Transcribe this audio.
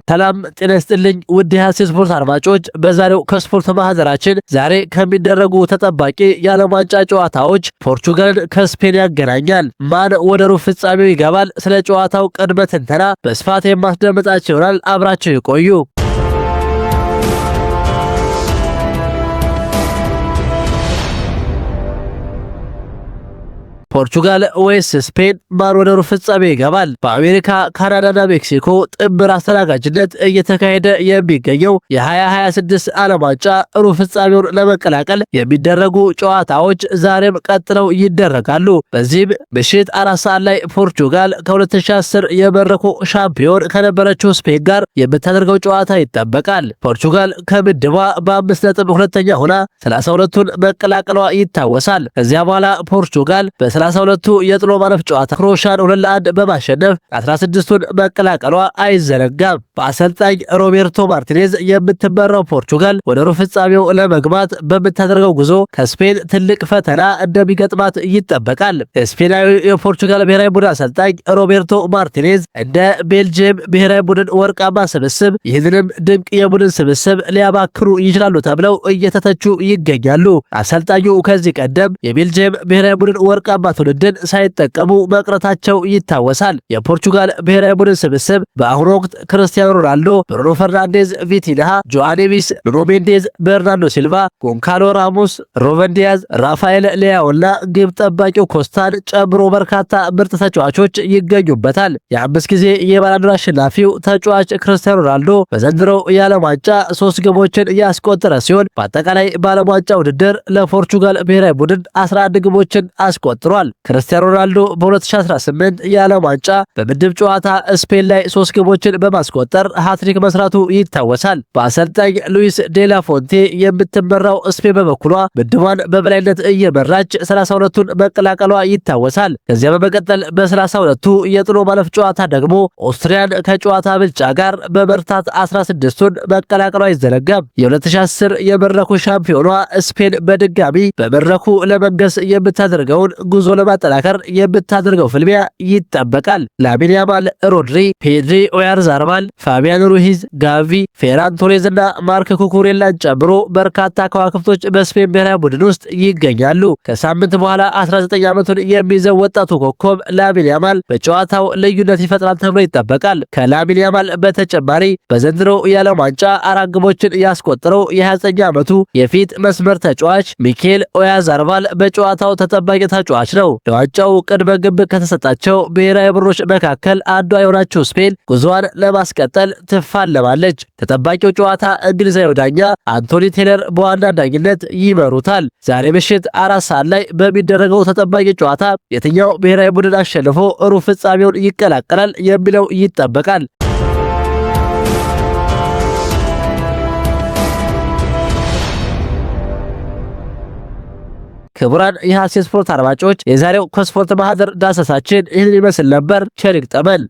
ሰላም ጤና ይስጥልኝ ውድ የሐሴት ስፖርት አድማጮች፣ በዛሬው ከስፖርት ማህደራችን ዛሬ ከሚደረጉ ተጠባቂ የዓለም ዋንጫ ጨዋታዎች ፖርቹጋልን ከስፔን ያገናኛል። ማን ወደ ሩብ ፍጻሜው ይገባል? ስለ ጨዋታው ቅድመ ትንተና በስፋት የማስደምጣቸው ይሆናል። አብራቸው ይቆዩ። ፖርቹጋል ወይስ ስፔን? ማን ወደ ሩብ ፍጻሜ ይገባል? በአሜሪካ፣ ካናዳና ሜክሲኮ ጥምር አስተናጋጅነት እየተካሄደ የሚገኘው የ2026 ዓለም ዋንጫ ሩብ ፍጻሜውን ለመቀላቀል የሚደረጉ ጨዋታዎች ዛሬም ቀጥለው ይደረጋሉ። በዚህም ምሽት 4 ሰዓት ላይ ፖርቹጋል ከ2010 የመድረኩ ሻምፒዮን ከነበረችው ስፔን ጋር የምታደርገው ጨዋታ ይጠበቃል። ፖርቹጋል ከምድቧ በ5 ነጥብ ሁለተኛ ሆና 32ቱን መቀላቀሏ ይታወሳል። ከዚያ በኋላ ፖርቹጋል በ32ቱ የጥሎ ማለፍ ጨዋታ ክሮሻን 2-1 በማሸነፍ 16ቱን መቀላቀሏ አይዘነጋም። በአሰልጣኝ ሮቤርቶ ማርቲኔዝ የምትመራው ፖርቹጋል ወደ ሩብ ፍጻሜው ለመግባት በምታደርገው ጉዞ ከስፔን ትልቅ ፈተና እንደሚገጥማት ይጠበቃል። ስፔናዊ የፖርቹጋል ብሔራዊ ቡድን አሰልጣኝ ሮቤርቶ ማርቲኔዝ እንደ ቤልጅየም ብሔራዊ ቡድን ወርቃማ ስብስብ ይህንንም ድንቅ የቡድን ስብስብ ሊያባክኑ ይችላሉ ተብለው እየተተቹ ይገኛሉ። አሰልጣኙ ከዚህ ቀደም የቤልጅየም ብሔራዊ ቡድን ወርቃማ ትውልድን ሳይጠቀሙ መቅረታቸው ይታወሳል። የፖርቹጋል ብሔራዊ ቡድን ስብስብ በአሁኑ ወቅት ክርስቲያኖ ሮናልዶ፣ ብሩኖ ፈርናንዴዝ፣ ቪቲንሃ፣ ጆዋ ኔቪስ፣ ኑኖ ሜንዴዝ፣ በርናርዶ ሲልቫ፣ ጎንካሎ ራሞስ፣ ሩበን ዲያዝ፣ ራፋኤል ሊያኦና ግብ ጠባቂው ኮስታን ጨምሮ በርካታ ምርጥ ተጫዋቾች ይገኙበታል። የአምስት ጊዜ የባላንዶር አሸናፊው ተጫዋች ክርስቲያኖ ሮናልዶ በዘንድሮው የዓለም ዋንጫ ሶስት ግቦችን ያስቆጠረ ሲሆን በአጠቃላይ በዓለም ዋንጫ ውድድር ለፖርቹጋል ብሔራዊ ቡድን 11 ግቦችን አስቆጥሯል። ክርስቲያኖ ሮናልዶ በ2018 የዓለም ዋንጫ በምድብ ጨዋታ ስፔን ላይ ሶስት ግቦችን በማስቆጠር ሃትሪክ መስራቱ ይታወሳል። በአሰልጣኝ ሉዊስ ዴላ ፎንቴ የምትመራው ስፔን በበኩሏ ምድቧን በበላይነት እየመራች 32ቱን መቀላቀሏ ይታወሳል። ከዚያ በመቀጠል በ32ቱ የጥሎ ማለፍ ጨዋታ ደግሞ ኦስትሪያን ከጨዋታ ብልጫ ጋር በመርታት 16ቱን መቀላቀሏ አይዘነጋም። የ2010 የመድረኩ ሻምፒዮኗ ስፔን በድጋሚ በመድረኩ ለመንገስ የምታደርገውን ጉዞ ለማጠናከር የምታደርገው ፍልሚያ ይጠበቃል። ላሚን ያማል፣ ሮድሪ፣ ፔድሪ፣ ኦያርዛርባል፣ ፋቢያን ሩሂዝ፣ ጋቪ፣ ፌራን ቶሬዝ እና ማርክ ኩኩሬላን ጨምሮ በርካታ ከዋክብቶች በስፔን ብሔራዊ ቡድን ውስጥ ይገኛሉ። ከሳምንት በኋላ 19 ዓመቱን የሚይዘው ወጣቱ ኮከብ ላሚን ያማል በጨዋታው ልዩነት ይፈጥራል ተብሎ ይጠበቃል። ከላሚን ያማል በተጨማሪ በዘንድሮ የዓለም ዋንጫ አራት ግቦችን ያስቆጠረው የ29 ዓመቱ የፊት መስመር ተጫዋች ሚኬል ኦያርዛባል በጨዋታው ተጠባቂ ተጫዋች ነው። ለዋንጫው ቅድመ ግብ ከተሰጣቸው ብሔራዊ ቡድኖች መካከል አንዷ የሆነችው ስፔን ጉዞዋን ለማስቀጠል ትፋለማለች። ተጠባቂው ጨዋታ እንግሊዛዊው ዳኛ አንቶኒ ቴለር በዋና ዳኝነት ይመሩታል። ዛሬ ምሽት 4 ሰዓት ላይ በሚደረገው ተጠባቂ ጨዋታ የትኛው ብሔራዊ ቡድን አሸንፎ ሩብ ፍጻሜውን ይቀላቀላል የሚለው ይጠበቃል። ክቡራን የሐሴት ስፖርት አድማጮች፣ የዛሬው ከስፖርት ማህደር ዳሰሳችን ይህንን ይመስል ነበር። ቸር ይግጠመን።